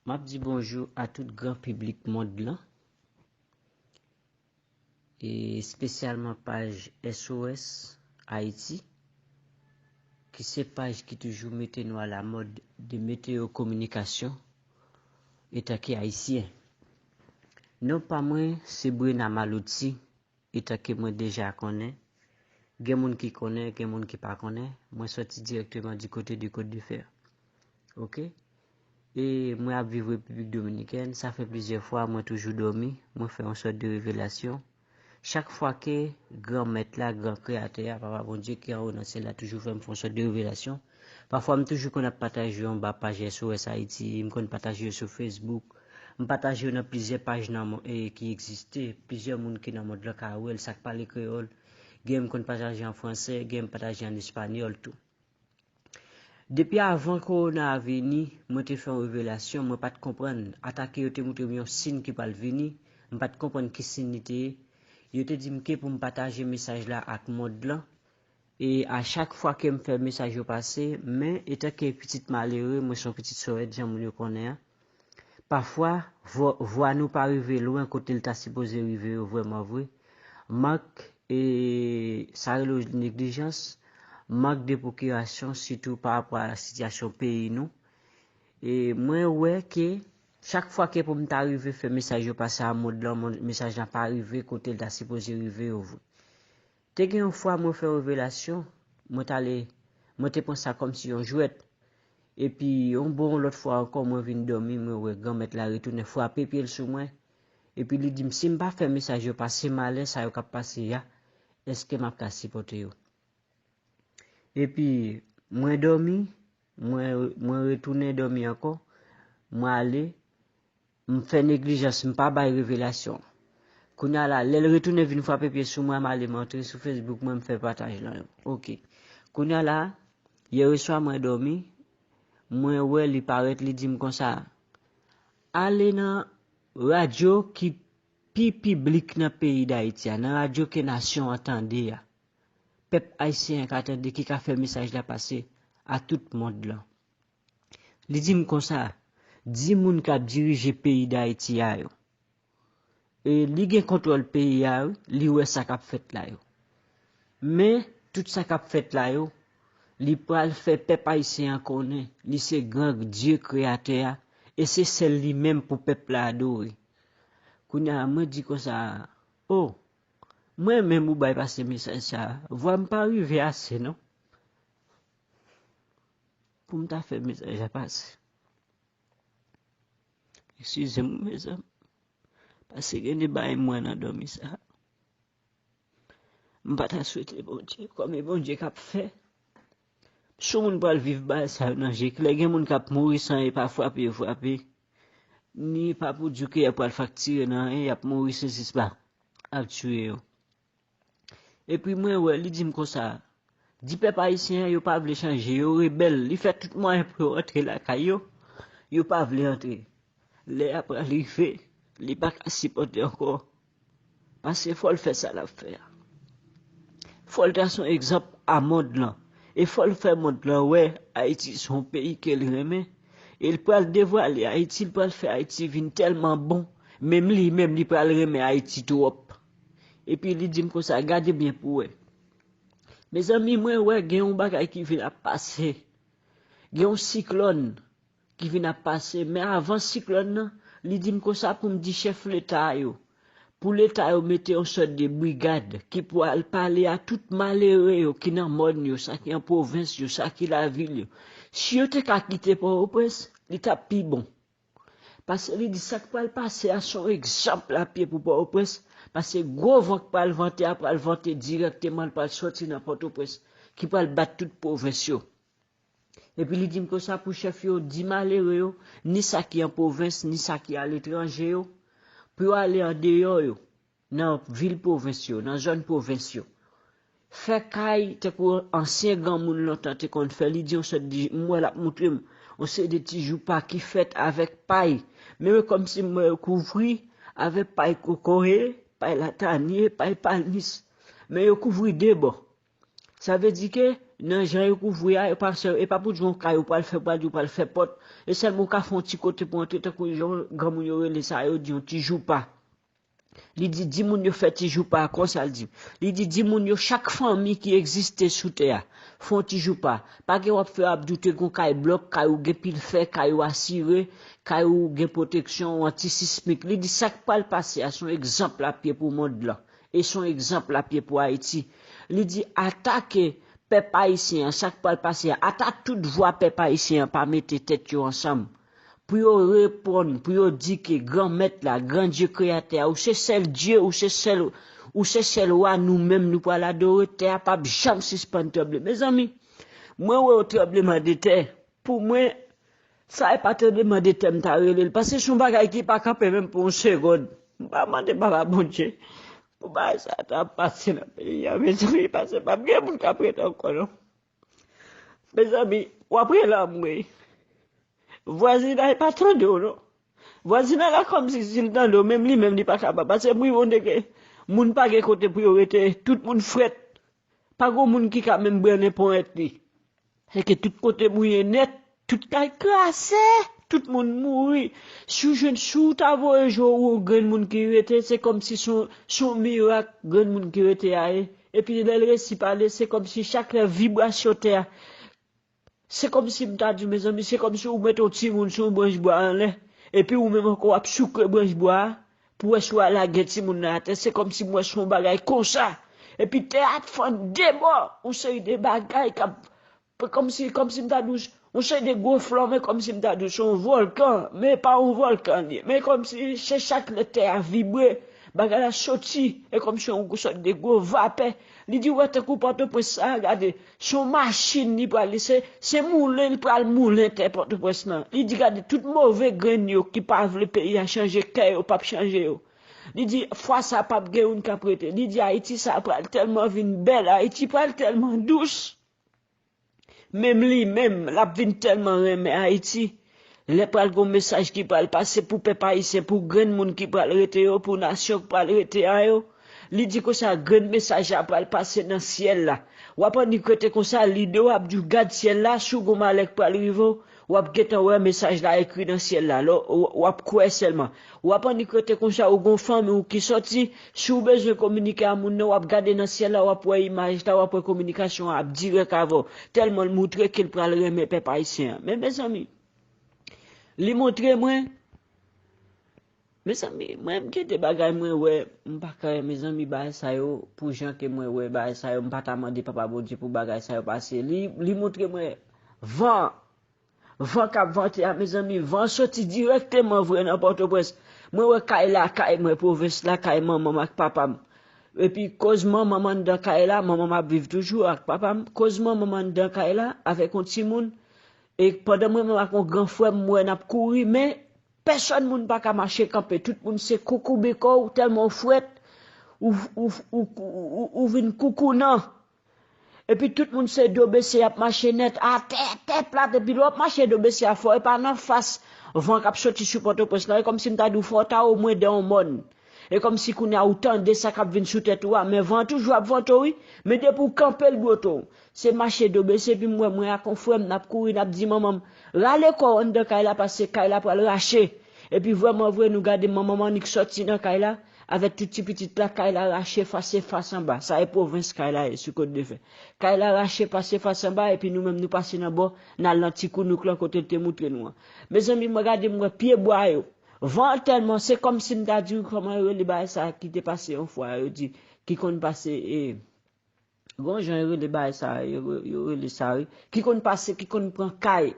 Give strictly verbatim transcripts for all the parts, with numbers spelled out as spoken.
M ap di bonjou a tout gran piblik mond lan, e espesyalman paj S O S Ayiti, ki se paj ki toujou mete nou alamòd de meteyo kominikasyon etanke Ayisyen. Non pa mwen se Brena Maloti, etanke mwen deja konnen. Gen moun ki konnen, gen moun ki pa konnen. Mwen sòti dirèkteman di kote de Côte de Fer. Oke? E mwen ap viv Repiblik Dominikèn. Sa fè plizyè fwa mwen toujou dòmi. Mwen fè yon sòt de revelasyon. Chak fwa ke Granmèt la, Gran Kreyatè a, Papa Bondye ki anwo nan syèl la, toujou fè m fè yon sòt de revelasyon. Pafwa, m toujou konn ap pataje yo anba paj S O S Ayiti, m konn pataje yo sou Facebook, m pataje yo nan plizyè paj nan mo- e ki egziste, plizyè moun ki nan mond lan ka wè l, sa k pale kreyòl. Gen m konn pataje an fransè, gen m pataje an espanyòl tou. Depi avan kowona a vini, mwen te fè yon revelasyon, mwen pa t konprann. Atake yo te montre m yon siy ki pral vini, m pa t konprann ki siy li te ye. Yo te di m ke pou m pataje mesaj la ak mond lan. E a chak fwa ke m fè mesaj yo pase, men etanke pitit malere, mwen se yon pitit Sòrèt, jan moun yo konnen an. Pafwa, vwa, vwa nou pa rive lwen kote l ta sipoze rive yo vrèman vre. Mank, e, sa rele neglijans, mank de pwokirasyon, sitou pa rapò a sitiyasyon peyi nou. E mwen wè ke chak fwa ke pou m ta rive fè mesaj yo pase a mond lan, mon- mesaj lan pa rive kote l ta sipoze rive yo vre. Te gen yon fwa mwen fè revelasyon, mwen t ale, mwen te pran sa kòmsi yon jwèt. Epi, yon bon lòt fwa ankò, mwen vin dòmi, mwen wè Granmèt la retounen frape pye l sou mwen. Epi li di m, si m pa fè mesaj yo pase, malè sa yo k ap pase a, èske m ap ka sipòte yo? Epi, mwen dòmi, mwen, mwen retounen dòmi ankò, mwen ale, m fè neglijans, m pa bay revelasyon. Kounye a la, lè l retounen vin frape pye sou mwen, m ale, m antre sou Facebook, mwen, m fè pataj lan. Oke. Kounye a la, yè swa mwen dòmi, mwen wè li parèt, li di m konsa, ale nan radyo ki pi piblik nan peyi Dayiti a, nan radyo ke nasyon an tande a. Pèp ayisyen an ka tande, ki ka fè mesaj la pase a tout mond lan. Li di m konsa, di moun k ap dirije peyi Dayiti a yo. E li gen kontwòl peyi a, wi, li wè sa k ap fèt la yo. Men, tout sa k ap fèt la yo, li pral fè pèp ayisyen an konnen li se gran Dye kreyatè a, e se sèl li menm pou pèp la adore. Kounye a, mwen di konsa, o, mwen menm ou bay pase mesaj sa a, vwa m pa rive ase non. Pou m ta fè mesaj la pase. Eskize m, mezanmi. Paske gen de bagay m wè nan dòmi sa. M pa ta swete Bondye, kòm e Bondye k ap fè. Si yon moun pral viv bagay sa yo nan je klè, gen moun k ap mouri san e pa frape yo frape. Ni pa pou di ke y ap pral faktire nan anyen, y ap mouri se zis pa ap tiye yo. Epi mwen wè, li di m konsa, di pèp ayisyen an yo pa vle chanje, yo rebèl, li fè tout mwayen pou yo antre lakay yo, yo pa vle antre. Lè a pral rive, li pa ka sipòte ankò. Paske fò l fè sa l ap fè a. Fò l trase yon egzanp a mond lan. E fò l fè mond lan wè Ayiti se yon peyi ke l renmen. E l pral devwale Ayiti, l pral fè Ayiti vin tèlman bon. Menm li menm, li pral renmen Ayiti twòp. Epi li di m konsa, gade byen pou w wè. Mezanmi, mwen wè gen yon bagay ki vin ap pase. Gen yon siklòn ki vin ap pase. Men avan siklòn nan, li di m konsa pou m di chèf leta yo, pou leta yo mete yon sòt de brigad ki pou al pale a tout malere yo ki nan mòn yo, sa ki an pwovens yo, sa ki lavil yo. Si yo te ka kite Pòtoprens, li t ap pi bon. Paske li di sa k pral pase a se yon egzanp lapye pou Pòtoprens, paske gwo van k pral vante a pral vante dirèkteman, l pral sòti nan Pòtoprens, ki pral bat tout pwovens yo. Epi li di m konsa pou chèf yo di malere yo, ni sa ki an pwovens, ni sa ki aletranje yo, pou yo ale andeyò yo, nan vil pwovens yo, nan zòn pwovens yo. Fè kay, tankou ansyen granmoun lontan te konn fè, li di yon sòt de, m wè l ap montre m, yon seri de ti joupa ki fèt avèk pay. Men yo kòmsi m wè yo kouvri avèk pay kokoye, pay latanye, pay palmis. Men yo kouvri de bò. Sa vle di ke Nan jan yo kouvri a, yo pa sè, e pa pou di yon kay ou pral fè, pral di ou pral fè pòt. E sèlman ou ka fè yon ti kote pou antre, tankou jan granmoun yo rele sa, yo di yon ti joupa. Li di, di moun yo fè ti joupa, konsa l di. Li di, di moun yo, chak fanmi ki egziste sou tè a, fè yon ti joupa. Pa gen w ap fè, w ap di w te gen yon kay blòk, kay ou gen pil fè, kay ou asire, kay ou gen pwoteksyon antisismik. Li di, sa k pral pase a, se yon egzanp l ap ye pou mond lan. E se yon egzanp l ap ye pou Ayiti. Li di, atake pèp ayisyen an, sa k pral pase a, ata tout vwa pèp ayisyen an pa mete tèt yo ansanm pou yo reponn, pou yo di ke Granmèt la, Gran Dye Kreyatè a, ou se sèl Dye, ou se sèl, ou se sèl Wa, nou menm nou pral adore, tè a p ap janm sispann tranble. Mezanmi, mwen wè yon tranbleman de tè. Pou mwen, sa e pa tranbleman de tè m ta rele l, paske se yon bagay ki pa kanpe menm pou yon segonn. M pa mande Papa Bondye pou bagay sa ta pase nan peyi a, mezanmi, paske p ap gen moun k ap rete ankò non. Mezanmi, w ap rele anmwey. Vwazinay pa tande w non. Vwazinay la kòmsi si l tande w, menm li menm li pa kapab. Paske m rive ke moun pa gen kote pou yo rete, tout moun frèt. Pa gen moun ki ka menm brannen ponyèt li. Se ke tout kote mouye nèt, tout kay kraze, tout moun mouri. Si w jwenn, si w ta voye je w wè yon grenn moun ki rete, se kòmsi se yon, se yon mirak grenn moun ki rete a ye. Epi lè l resi pale, se kòmsi chak lè vibrasyon tè a. Se kòmsi m ta di w, mezanmi, se kòmsi ou mete yon timoun sou yon branch bwa anlè, epi ou menm ankò w ap souke branch bwa a pou wè si w a lage timoun nan atè. Se kòmsi m wè se yon bagay konsa. Epi tè a ap fann de bò, yon seri de bagay k ap, kòmsi, kòmsi m ta di w, yon seri de gwo flanm, kòmsi m ta di w se yon vòlkan, men e pa yon vòlkan li ye. Men kòmsi se chak lè tè a vibre, bagay la soti, e kòmsi yon sòt de gwo vapè. Li di, wè, tankou Pòtoprens sa a, gade, se yon machin li pral, li se, se moulen li pral moulen tè Pòtoprens lan. Li di, gade, tout move grenn yo ki pa vle peyi a chanje, kè yo p ap chanje yo. Li di, fwa sa a p ap gen youn k ap rete. Li di, Ayiti sa a pral tèlman vin bèl, Ayiti pral tèlman dous. Menm li menm, l ap vin tèlman renmen Ayiti. Lè pral gon mesaj ki pral pase pou pèp ayisyen, pou grenn moun ki pral rete yo, pou nasyon ki pral rete a yo. Li di konsa, grenn mesaj la pral pase nan syèl la. W ap annik rete konsa, lide w ap di w gad syèl la, si w gon malè k pral rive w, w ap gentan wè mesaj la ekri nan syèl la. Lè w, w ap kwè sèlman. W ap annik rete konsa, ou gon fanmi w ki sòti, si w bezwen kominike a moun nan, w ap gade nan syèl la, w ap wè imaj la, w ap wè kominikasyon an ap dirèk avè w. Tèlman l moutre ke l pral renmen pèp ayisyen an. Men mezanmi, li montre mwen, mezanmi, mwen m gen de bagay mwen wè, m pa ka, mezanmi, bagay sa yo, pou jan ke mwen wè bagay sa yo, m pa ta mande Papa Bondye pou bagay sa yo pase. Li, li montre mwen van, van k ap vante a, mezanmi, van soti dirèkteman vre nan Pòtoprens. Mwen wè kay la, kay mwen, pwovens la, kay manman m ak papa m. Epi koz manman m anndan kay la, manman m ap viv toujou ak papa m. Koz manman m anndan kay la avèk yon timoun. E pandan mwen menm ak yon gran frè m, m wè n ap kouri, men pèsòn moun pa ka mache kanpe. Tout moun se koukoube kò w, tèlman w frèt, ou, ou, ou, ou, ou, ou vin koukounan. Epi tout moun se do bese y ap mache nèt, atè, tè plat, epi lè w ap mache do bese a fò, e pa nan fas van k ap soti sou Pòtoprens lan, e kòmsi m ta di w fò w ta omwen dan yon mòn. E kòmsi kounye a ou tande sa k ap vin sou tèt ou a, men van an toujou ap vante w, wi, men depi w kanpe l dwòt ou. Se mache do bese, epi m wè mwen ak yon frè m, n ap kouri, n ap di manman m, rale kò w anndan kay la, paske kay la pral rache. Epi vrèman vre, nou gade manman m annik sòti nan kay la, avèk tout ti pitit la, kay la rache fas e fas anba. Sa e pwovens kay la ye, sou Kot de Fè. Kay la rache fas e fas anba, epi nou menm nou pase nan bò, n al nan ti kounouk lan kote l te moutre nou an. Mezanmi, mwen gade, m wè pye bwa yo. Van an tèlman, se kòmsi m ta di w kòman yo rele bagay sa a ki te pase yon fwa, yo di, ki konn pase, e, gon jan yo rele bagay sa a, yo, yo rele sa, wi, ki konn pase, ki konn pran kay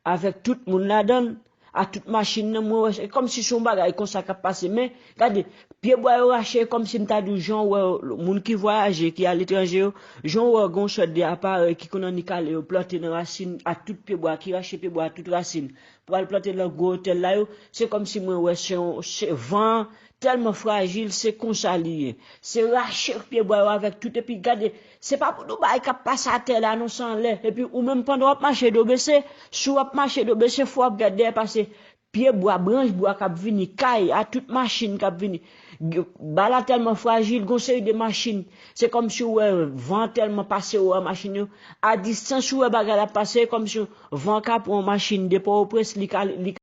avèk tout moun ladan l, a tout machin nan, mwen wè, se kòmsi se yon bagay konsa k ap pase. Men, gade, pye bwa yo rache, kòmsi m ta di w, jan w wè moun ki vwayaje, ki aletranje yo, jan w wè gon sòt de aparèy ki konn annik ale yo plante nan rasin a tout pye bwa, ki rache pye bwa a tout rasin, pou al plante nan gwo otèl la yo, se kòmsi mwen wè se yon, se van an tèlman frajil, se konsa li ye. Se rache pye bwa yo avèk tout, epi gade, se pa pou nou bagay k ap pase atè la non, se anlè. Epi ou menm pandan w ap mache do bese, si w ap mache do bese, fò w ap gade dèyè, paske pye bwa, branch bwa k ap vini, kay, a tout machin k ap vini. Bala tèlman frajil, gon seri de machin, se kòmsi ou wè van tèlman pase ou wè machin yo. A distans ou wè bagay la pase, kòmsi van ka pran yon machin de Pòtoprens, li ka, li